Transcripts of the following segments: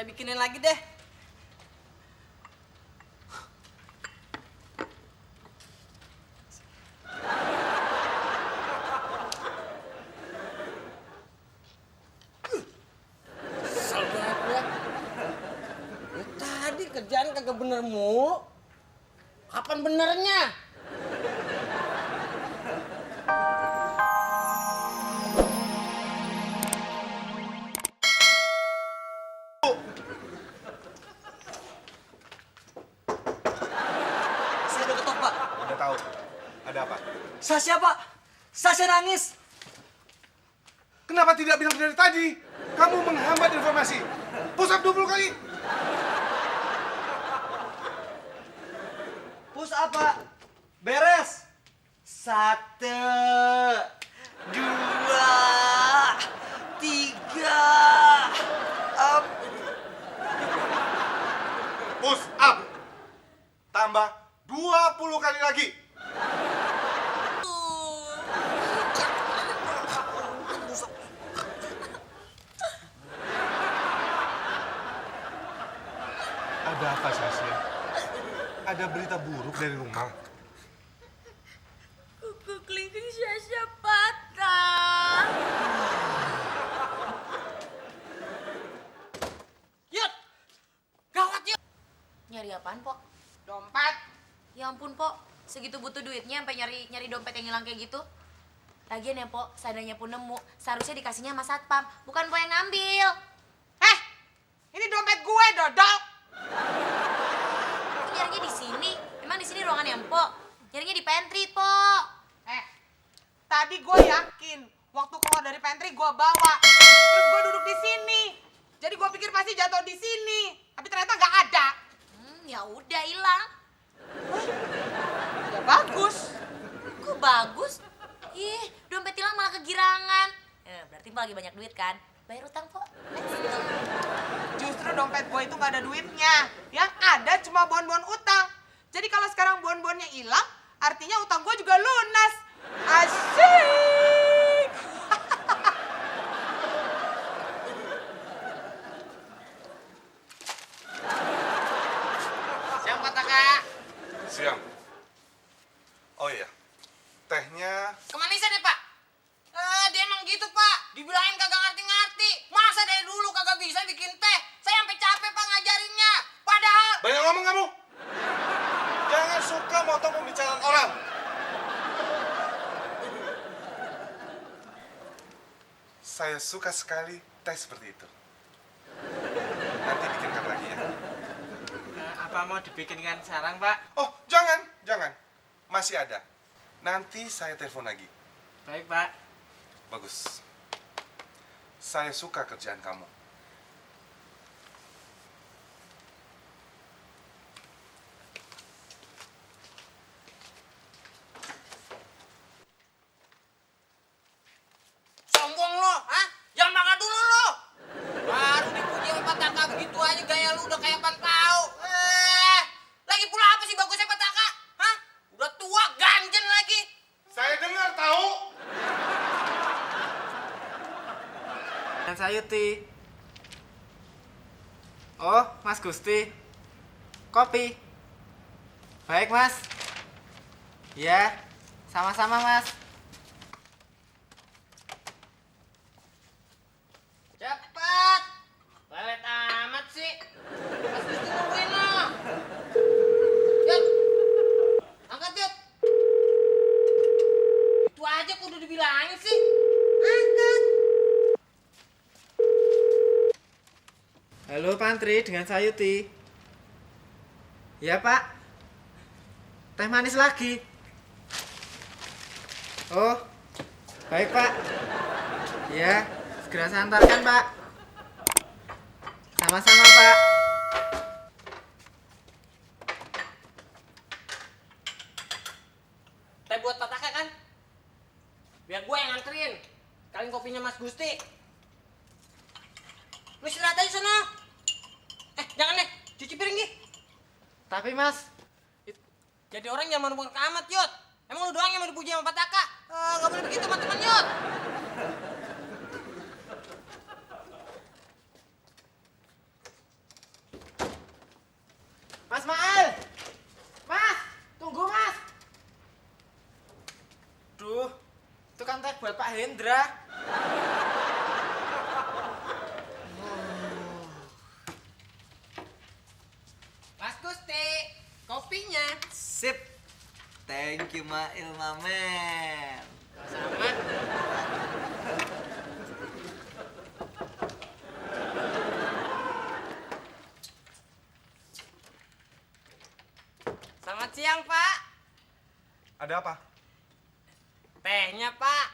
Saya bikinin lagi deh. Kesel banget gua. Ya, tadi kerjaan kagak bener mulu. Kapan benernya? Saya udah ketok, Pak. Udah tahu. Ada apa? Sasha, Pak. Sasha nangis. Kenapa tidak bilang dari tadi? Kamu menghambat informasi. Push up 20 kali. Push up, Pak. Beres. 1, 2, 3. Up. Push up. Tambah 20 kali lagi. Ada apa, Sasha? Ada berita buruk dari rumah. Kuku kelingking Sasha patah. Yut. Gawat, Yut. Nyari apaan, Pok? Dompet. Ya ampun, Pok. Segitu butuh duitnya sampai nyari dompet yang hilang kayak gitu. Lagian ya, Pok, seandainya pun nemu, seharusnya dikasihnya sama satpam, bukan Pok yang ngambil. Ini dompet gue, Dodol. Kok nyarinya di sini? Emang di sini ruangannya Empok? Nyarinya di pantry, Pok. Tadi gue yakin waktu keluar dari pantry gue bawa, terus gue duduk di sini. Jadi gue pikir pasti jatuh di sini, tapi ternyata nggak ada. Ya udah hilang. Ya bagus. Kok bagus? Ih, dompet hilang malah kegirangan. Berarti Pok lagi banyak duit kan? Bayar utang, Pok. Justru dompet gue itu nggak ada duitnya, yang ada cuma bon-bon utang. Jadi kalau sekarang bon-bonnya hilang, artinya utang gue juga lunas. Asyik. Siap, Pak Taka. Siang. Oh iya. Tehnya Kemanisan ya, Pak? Dia emang gitu, Pak. Dibilangin kagak ngerti-ngerti. Masa dari dulu kagak bisa bikin teh? Saya sampai capek, Pak, ngajarinnya. Padahal... banyak ngomong kamu. Jangan suka motong pembicaraan orang. Saya suka sekali teh seperti itu. Nanti bikinkan lagi ya. Apa mau dibikinkan sarang, Pak? Oh, jangan. Masih ada. Nanti saya telepon lagi. Baik, Pak. Bagus. Saya suka kerjaan kamu. Sombong lo, hah? Jangan bangga dulu lo. Baru dipuji sama Pak Taka begitu aja gaya lu udah kayak pantau. Lagi pula apa sih bagusnya Pak Taka? Hah? Udah tua, ganjen lagi. Saya dengar tahu. Dan Sayuti. Oh, Mas Gusti. Kopi. Baik, Mas. Ya, sama-sama, Mas. Cepat. Lelet amat sih. Mas Gusti nungguin lo. Yuk. Angkat, Yuk. Itu aja kudu dibilangin sih. Angkat. Halo, Pantri dengan Sayuti. Ya, Pak. Teh manis lagi. Oh, baik, Pak. Ya, segera saya antarkan, Pak. Sama-sama, Pak. Teh buat Pak Taka kan? Biar gue yang nganterin. Kalian kopinya Mas Gusti. Lu istirahat aja sana. Jangan deh. Cuci piring gih. Tapi, Mas, Jadi orang jangan malu amat, Yot. Emang lu doang yang mau dipuji sama Pak Taka? Gak boleh begitu, teman-teman, Yot. Mas Mael! Mas! Tunggu, Mas! Duh, itu kan teh buat Pak Hendra. Mas Gusti, kopinya. Sip. Thank you, Mail Mamen. Sama. Selamat siang, Pak. Ada apa? Tehnya, Pak.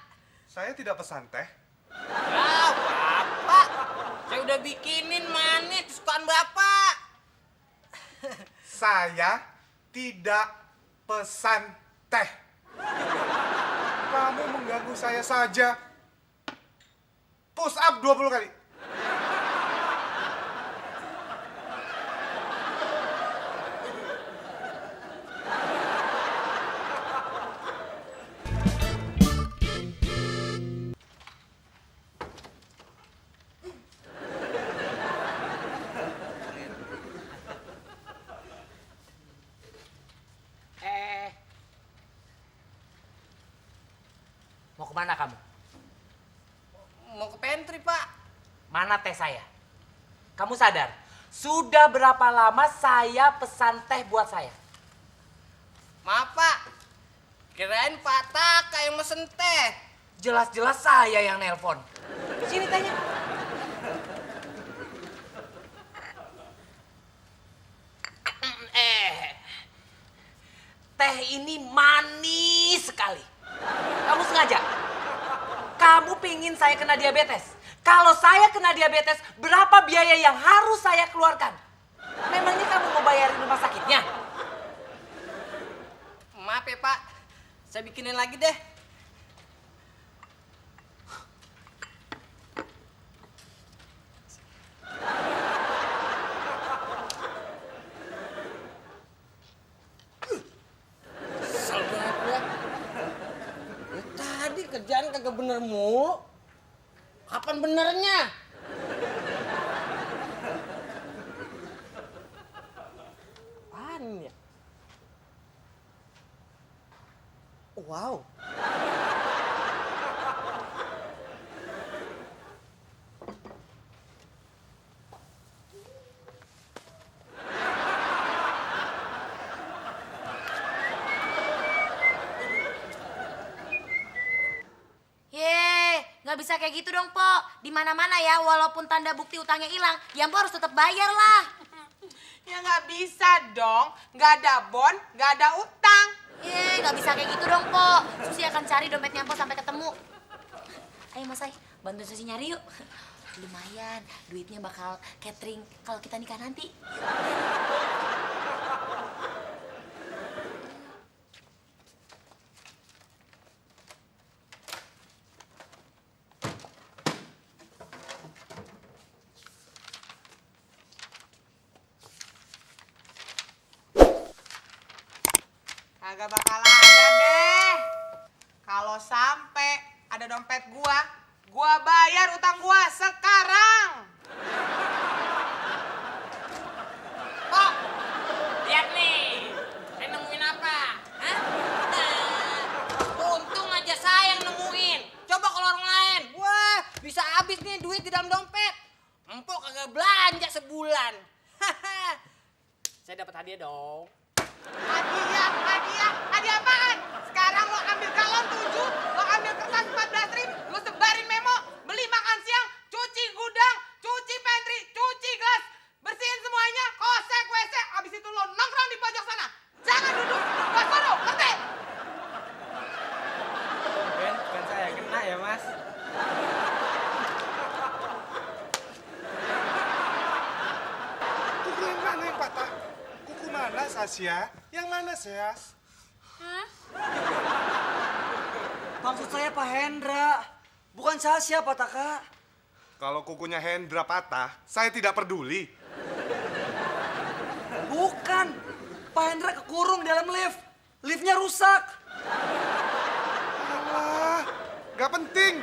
Saya tidak pesan teh. Ya, Bapak. Saya udah bikinin manis kesukaan Bapak. Saya tidak pesan teh. Kamu mengganggu saya saja. Push up 20 kali. Mau kemana kamu? Mau ke pantry, Pak. Mana teh saya? Kamu sadar? Sudah berapa lama saya pesan teh buat saya? Maaf, Pak. Kirain Pak Taka yang mesen teh. Jelas-jelas saya yang nelpon. Sini tehnya. Teh ini manis sekali. Kamu sengaja? Kamu pingin saya kena diabetes? Kalau saya kena diabetes, berapa biaya yang harus saya keluarkan? Memangnya kamu mau bayarin rumah sakitnya? Maaf ya, Pak. Saya bikinin lagi deh. Kesel banget gua. Ya, tadi kerjaan kagak bener mulu. Kapan benernya? Apaan ya? Wow. Nggak bisa kayak gitu dong, Po. Di mana-mana ya, walaupun tanda bukti utangnya hilang, ya Po harus tetap bayar lah. Ya nggak bisa dong, nggak ada bon, nggak ada utang. Nggak bisa kayak gitu dong, Po. Susi akan cari dompetnya Po sampai ketemu. Ayo Mas Ay, bantuin Susi nyari yuk. Lumayan, duitnya bakal catering kalau kita nikah nanti. Kagak bakal ada deh. Kalau sampai ada dompet gua bayar utang gua sekarang. Pak, lihat nih. Saya nemuin apa? Hah? Untung aja saya yang nemuin. Coba kalau orang lain, wah bisa habis nih duit di dalam dompet. Empok kagak belanja sebulan. Saya dapat hadiah dong. Hadiah apaan? Sekarang lo ambil galon 7, lo ambil kertas 14.000, lo sebarin memo, beli makan siang, cuci gudang, cuci pantry, cuci gelas, bersihin semuanya, kosek WC, abis itu lo nongkrong di pojok sana. Jangan duduk, gak sono, ngerti? Bukan saya kena ya, Mas. Kuku yang mana yang patah? Kuku mana, Sasya? Yang mana, Seas? Maksud saya Pak Hendra. Bukan Sasya, Pak Taka. Kalau kukunya Hendra patah, saya tidak peduli. Bukan. Pak Hendra kekurung dalam lift. Liftnya rusak. Alah, gak penting.